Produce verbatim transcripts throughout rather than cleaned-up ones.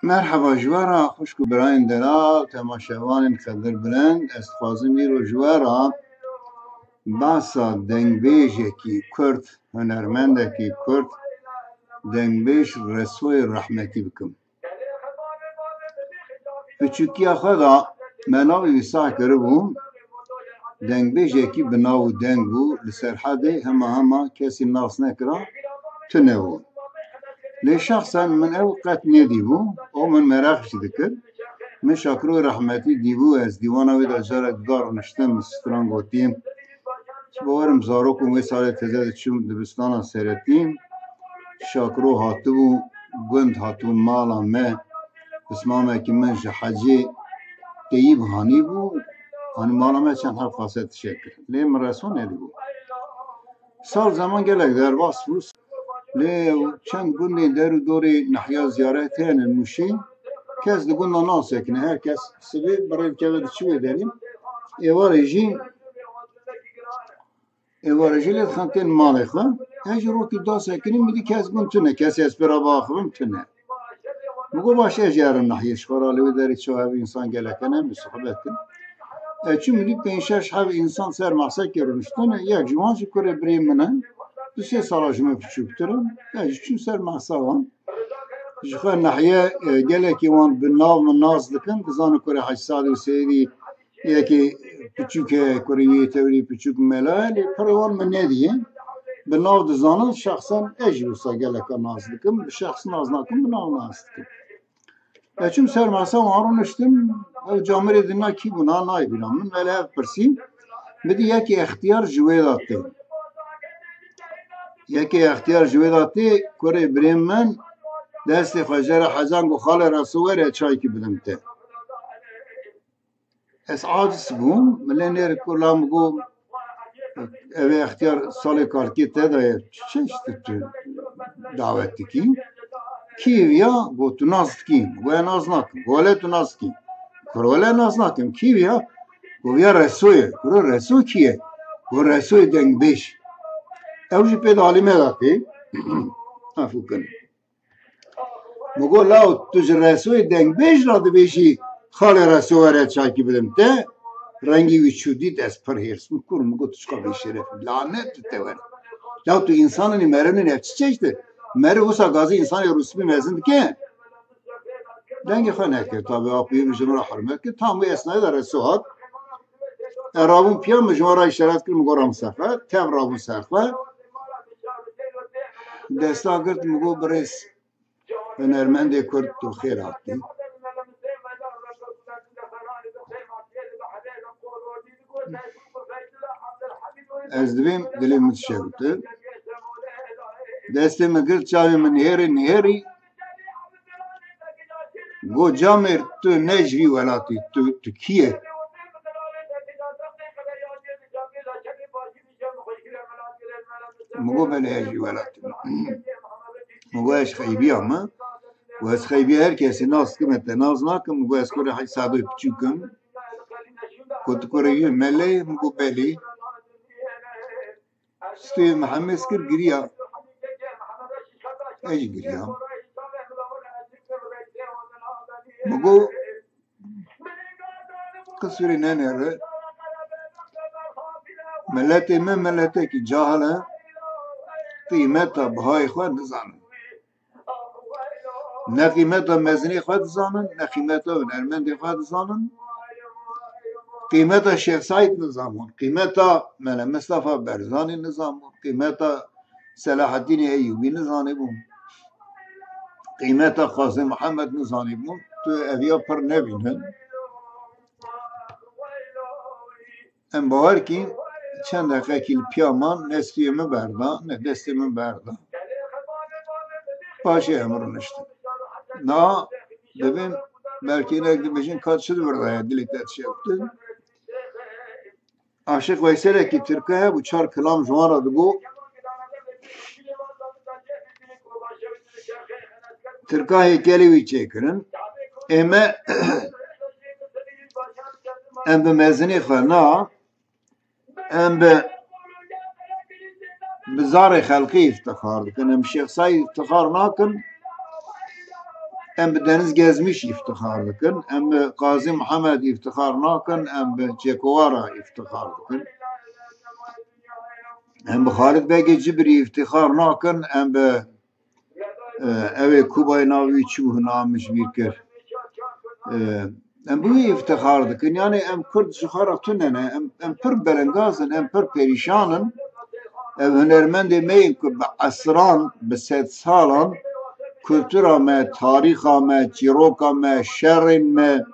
Merheba ji we re xwişk û birayên delal, temaşevanên qedirbilind. Ez dixwazim îro ji we re behsa dengbêjekî Kurd, hunermendekî Kurd, dengbêj Resoyê Rehmetî bikim. Piçûkiya xwe de me navê wî seh kiribû. Dengbêjekî bi nav û deng bû, li Serhedê hema hema kesî nas nekira, tune bû. Lê şexsen min ew qet nedîbû, ew min meraq jî dikir. Min Şakiro rehmetî dîbû, ez dîwana wê de carek duda rûniştim, stran gotî. Ji bawerim zarokên wê salê teze diçûm dibistana seretî. Şakiro hatibû gund, hatibû mala me. Pismamekî min ji hecê teyîb hanîbû. Hanî mala me çend heb xase tişek kir. Lê min Reso nedîbû. Sal zeman gelek derbas bû. Lê çend gundên der û dorê nehiya ziyaret hene Mûşê. Kes di gunda nasekine. Her kes sibê bi rê dikeve diçi wê derî. Êvarê jî, êvarê jî lê dixin tên malê xwe. Her jî rokî da sekinî, min dî kes gund tune. Kesê ez pê re biaxivim tune. Min got, baş, ez jî herim nahiyê ji xwe re, li wê derê çawa ev însan gelek hene, em ê sohbet kin. Ez çûm, min dî pênc şeş heb însan ser mehsekê rûniştine, yek ji wan jî kurê birê min e, du sê sala ji min piçûktir e. Ez jî çûm ser mehsa wan. Ji xwe nahiye, e, gelekî wan bi nav min nas dikin, dizanin kurê Hec Sadê û Seyidî yekê piçûk heye, kurê wî yê tewrî piçûk mela ye, lê pirê wan min nedîye. Bi nav dizanin, şexsen ez jî wisa geleka nas dikim. Bi şexs nas nakim, bi nav nas dikim. Ez çûm ser masa wan rûniştim, ew camêrê dina kî bûna, nayê bîra min, me li hev pirsî. Min dî yekê extiyar ji wê de tê. Yekê extiyar ji wê de tê, kurê birê min, destê xwe jê re hezan got, xalê Reso were çaykî bidim te. Ez aciz bûm, min lê nêr kula min got, ev ê extiyar salê karkê te de ye, çi çeşt tu dawet dikî? Kî viya? Got, tu nas dikî? Got, ez nas nakim. Got, wele tu nas dikî? Kur, wele nas nakim. Kî viya? Got, viya Reso ye. Kur, Reso kî ye? Got, Resoyê dengbêj. Ew jî pê de alî me de tê. Efû kin. Min got, law tu ji Resoyê dengbêj re dibêjî, xalê Reso were çaykî bidim te, rengî wî çû dît, ez pir hêrs bûm. Kur, min got, tu çiqa bêşeref î, lanet li te were. Law tu însananî meriv nîn, ev çi çeşt e? Meriv wisa gazî însanê rûspî mezin dike? Dengê xwe nekir, tabî apûyê min ji min re hurmet kir, tam wê esnayê de Reso hat. Ez rabûm piya, min ji wan re îşaret kir, min got, ram sefer, tev rabûm ser xwe. Desta girt, min got, birêz hunermendê Kurd, tu xêr hatî. Ez dibêm dilê min dişewite. Destê min girt, çavê min nihêrî, nihêrî. Got, camêr, tu ne ji vî welatî, tu, tu kî yê? Min got, belê, ez ji welatî me. Min got, ez xeybîya me. Û ez xeybiya her kesî nas dikim, ez te nas nakim. Min got, ez kurê Hec Sadoyê piçûk im. Got, tu kurê wî yî, melê? Min got, belê. Stûyê Mihemed kir, giriya. Ez jî giriyam. Min got, qisûrê nenêre. Miletê me miletekî cahil e. Qîmeta bihayê xwe nizanin. Ne qîmeta mezinê xwe dizanin, ne qîmeta hunermendê xwe dizanin. Qîmeta Şêx Seîd nizanin. Qîmeta Mele Mistefa Berzanî nizanin. Qîmeta Selahaddînê Eyûbî nizanîbûn. Qîmeta Qazî Mihemed nizanîbûn. Tu eviya pir nebînin. Em bawer kî çend deqekî li piya man, ne stûyê min berda, ne destê min berda. Paşê em rûniştin. Niha dibêm belkî hinek dibêjin, ka çi di vir de ye, dilê te dişewtin. Aşiq Veyselekî Tirka hebû, çar kilam ji wan re digot. Tirka hêkelê wî çêkirin. Ê me em bi mezinê xwe na, em bi, bi zarê xelkê îftixar dikin. Em Şêx Seîd îftixar nakin. Em bi Deniz Gezmîş îftixar dikin, em bi Qazî Mihemed îftixar nakin, em bi Che Guevara îftixar dikin. Em bi Xalid Begê Cibirî îftixar nakin, em bi, e, ew ê Kubayê navê wî çi bû, navê min ji bîr kir. E, em bi wî îftixar dikin. Yanî em Kurd ji xwe re tune ne. Em, em pir belengaz in, em pir perîşan in. Ev hunermendê me yên ku bi esran, bi sedsalan kultura me, tarîxa me, çîroka me, şerên me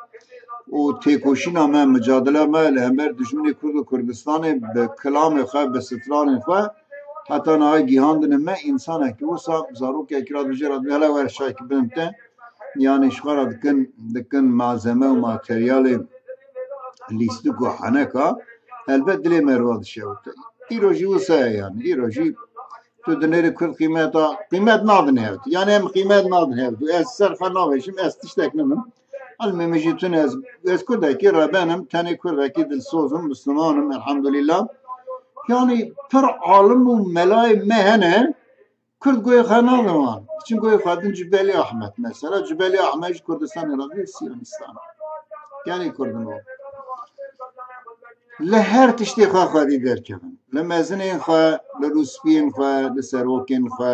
û têkoşîna me, micadila me li hember dijminê Kurd û Kurdistanê bi kilamê xwe, bi stranên xwe heta niha gihandine me. Însanekî wisa zarokekî re dibêje, re dibêje, hele were çayekî bidim te. Yanî ji xwe re dikin, dikin malzeme û materyalê lîstik û heneka, helbet dilê merva dişewite. Îro jî wisa ye yanî. Îro jî tu dinêrî Kurd qîmeta, qîmet nadin hevdû. Yanî em qîmet nadin hevdû. Ez ser xwe navêjim, ez tiştek nidim. Elmê min jî tune, ez, ez Kurdekî reben im, tenê Kurdekî dilsoz im, Misliman im, elhamdulîllah. Yanî pir alim û melayê me hene, Kurd goyê xwe nadin wan. Diçin goyê xwe din Cibelî Ahmed mesela. Cibelî Ahmed ji Kurdistanê re dibê Siyonîstan. Yanî Kurdin o. Li her tiştê xwe xwedî derkevin. Li mezinên xwe, li rûspiyên xwe, li serokên xwe,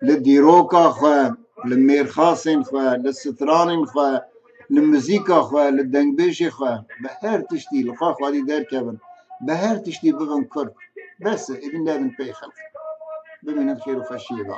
li dîroka xwe, li mêrxasên xwe, li stranên xwe, li muzîka xwe, li dengbêjê xwe, bi her tiştî li xwe xwedî derkevin. Bi her tiştî bibin Kurd. Bes e, êdî nedin pey xelk. Bimînin xêr û xweşiyê de.